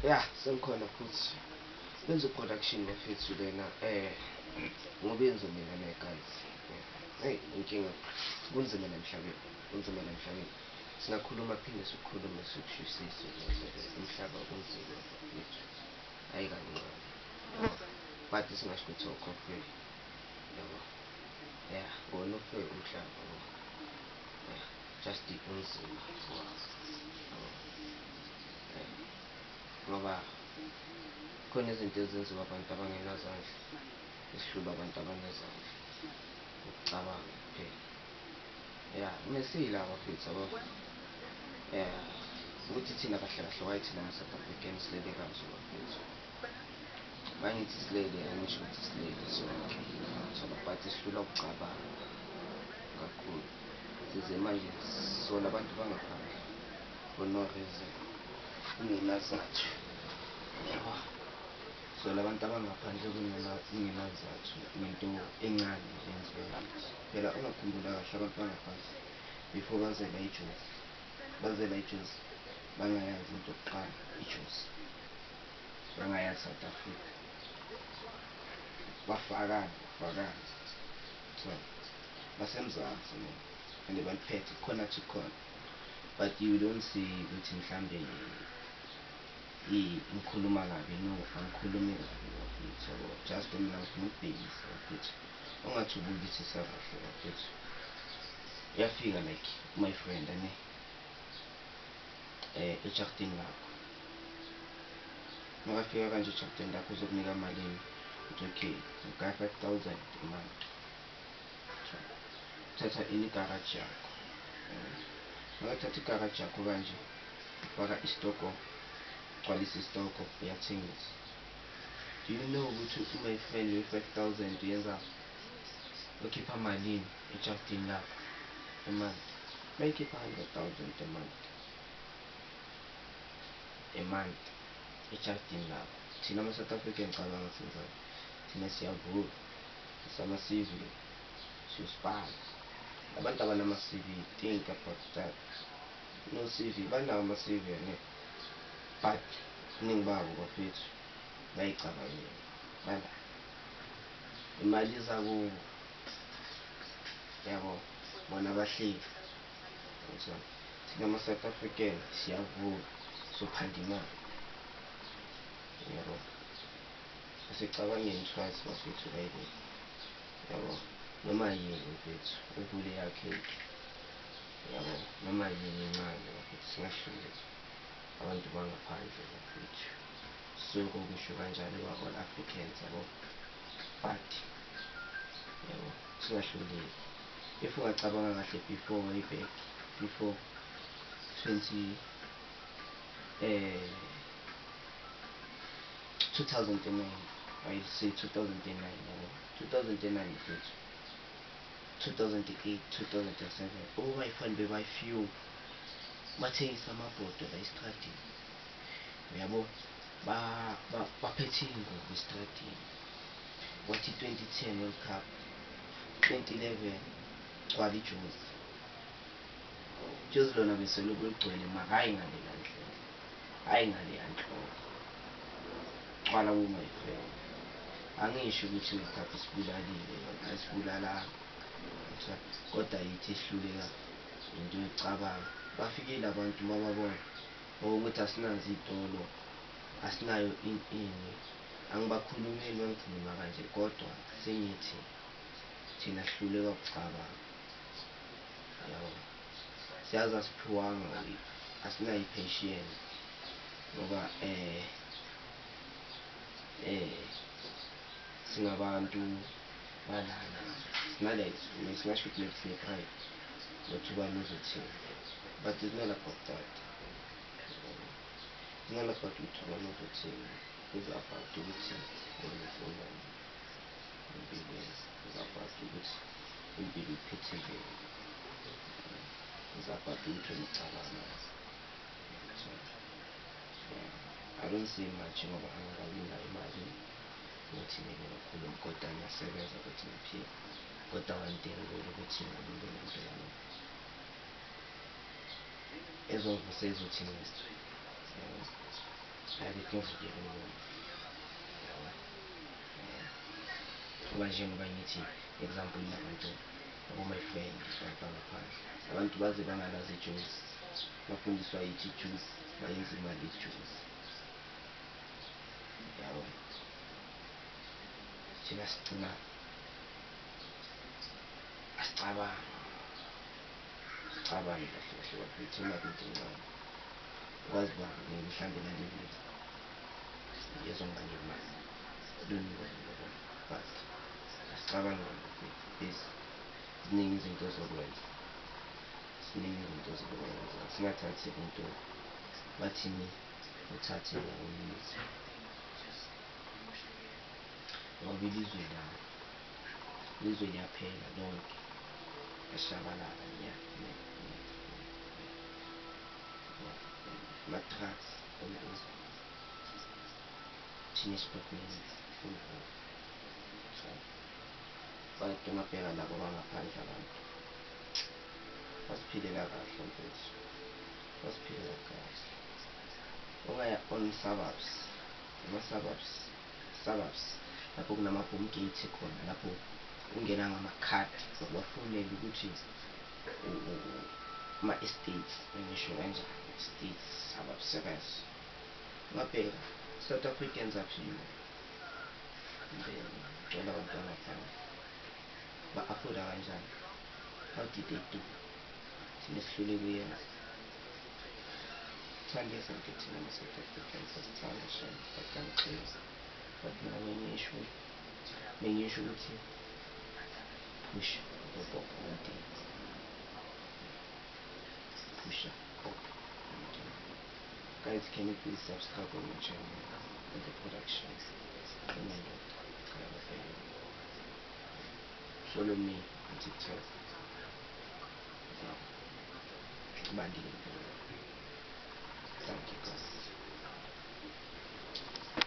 Ya, sengikhona futhi. Benzo Production bafethu lena ngobenzo mina ne guys. Hey, inkinga kunzima la emhlabeni, kunzima la emhlabeni. Singakhuluma phinde sikhulume sikushusise umhlaba kunzima bafethu. Hayi kancane. But singasho ukuthi awukho fair. Yabo. Yeah, wona u-fair umhlaba yabo. Yeah, just unzima wawo. Yabo. Ngoba khona izinto ezenziwa abantu abangenazandla esihlula abantu abanezandla ukucabanga kuphela. Ya, mesiyila bafethu yabo. Ya, ukuthi thina kahle kahle why thina ma-South African silele kanje bafethu. Mangithi silele angisho ukuthi silele sonke thola, but sihlulwa ukucabanga kakhulu. Size manje sisola abantu bangaphandle for no reason, kungenazathu yabo. Sola abantu abangaphandle kungenazathu ngento encane nje eyenziwa yithi. Phela ungakhumbula kahle abantu bangaphandle before bazela iJozi, bazela iJozi bangayazi into yokuqala iJozi, bangayazi South Africa. Bafakana, bafakana. So baseMzansi ne and baliphethe khona to khona. But you don't see ukuthi mhlambe ngikhuluma kabi, no, angikhulumi kabi bafethu yabo. Just mina ngifuna ukubhekisa bafethu. Ungathi ubukisisa kahle bafethu. Uyafika like my friend ane ejardini lakho. Makafika kanje ejardini lakho uzokunika malini? Uthi okay, ngigaya 5,000 a month. Thatha ini igaraji yakho. Makathatha igaraji yakho kanje, ufaka isitoko, gcwalisa isitoko, uyathengisa. Do you know ukuthi my friend we-5,000 uyenza ukhipha malini ejardini lakho a month? Bayikhipha 100,000 a month. A month ejardini lakho. Thina ama-South African cabanga senzani? Thina siyavuka sama-CV siyosipana. Abantu abanama-CV, think about that. No CV, banawo ama-CV ne, but iningi babo bafethu bayicabangela bala imali iza kubo yabo, bona bahleli. So thina ama-South African siyavuka sophanda imali yabo. Asicabangeni twice bafethu kayile yabo, noma yini mfethu uvule yakhe yabo, noma yini encane bafethu, singahluleki abantu bangaphandle bafethu. So kusho kanjalo we are all Africans yabo, but yabo singahluleki. If ungacabanga kahle before, way back before 20 2009, I say 2009 yabo, 2009 mfethu, 2008, 2007, obayifani bebayi-few bathengisa amabhodo la estradini uyabo, baphethe iy'ngubo estradini. Kwathi 2010 World Cup, 2011 gcwala iJozi, iJozi lona beselokhu ligcwele mara hhayi ngaleya ndlela, hhayi ngaleya nhlobo. Gcwala bo-my friend. Angisho ukuthi i-World Cup isibulalile yona, ayisibulalanga kodwa yithi esihluleka into yokucabanga. Bafikile abantu bababona ukuthi asinazo iy'tolo, asinayo ini ini. Angibakhulumeli uma ngikhuluma kanje, kodwa sengithi thina sihluleka ukucabanga yabo. Siyazi asiphiwanga, asinayo i-patience ngoba singabantu balana sinale, singasho ukuthi like sine-pride ukuthi ubani uzothini, but it's not about that. It's not about ukuthi ubani uzothini, it's about ukuthi wena ufunani empilweni, it's about ukuthi impilo iphethe njani, it's about ukuthi wena ucabangani. So yeah, I don't say much ngoba angikabi nayo imali ukuthi ngeke ngakhuluma, kodwa ngiyasebenza ukuthi ngiphile. Kodwa one thing vele ukuthi nami ngibe nento yami ezovusa ezothi next yabo. Hayi, things getting more. Ngoba njengoba ngithi example nabantu abo-my friend abantu bangaphandle, abantu baze bangalazi ijuice, bafundiswa yithi ijuice, bayenza imali ijuice, yabo. Thina sigcina asicabangi, sicabange kahle kahle bafethu, imali into encane. Ukwazi uba mhlawumbe nale video ezongiba nemali, don't know, yabo, but asicabange bafethu, please. Ziningi izinto zokwenza, ziningi izinto zokwenza. Singathathi into bathini, uthathe la uyise, ngoba ilizwe la, ilizwe liyaphela lonke, lashabalala nya nya nya nya nya. Ama-drugs all over, thina esibhekene all over. But ungabheka labo bangaphandle, abantu basiphilela kahle mfethu, basiphilela kahle. Ungaya on suburbs, ama-suburbs, suburbs lapho kunama-boom gate khona, lapho ungena ngamakhadi, bafonele ukuthi ama-estates, ngisho kanjani, estates, suburbs, suburbs. Ungabheka South Africans aphiwe, and then gcwele abantu bangaphandle. Ba-afforda kanjani? How did they do? Thina sihlule kuyenza. Thanda izinto thina ma-South Africans, asithanda shem, but angixezi. But mina bengisho ukuthi push upopo one day, pusha pop one day. Guys, can you please subscribe on my channel and the production? Inendoda. Follow me on TikTok. Bandile. Thank you guys.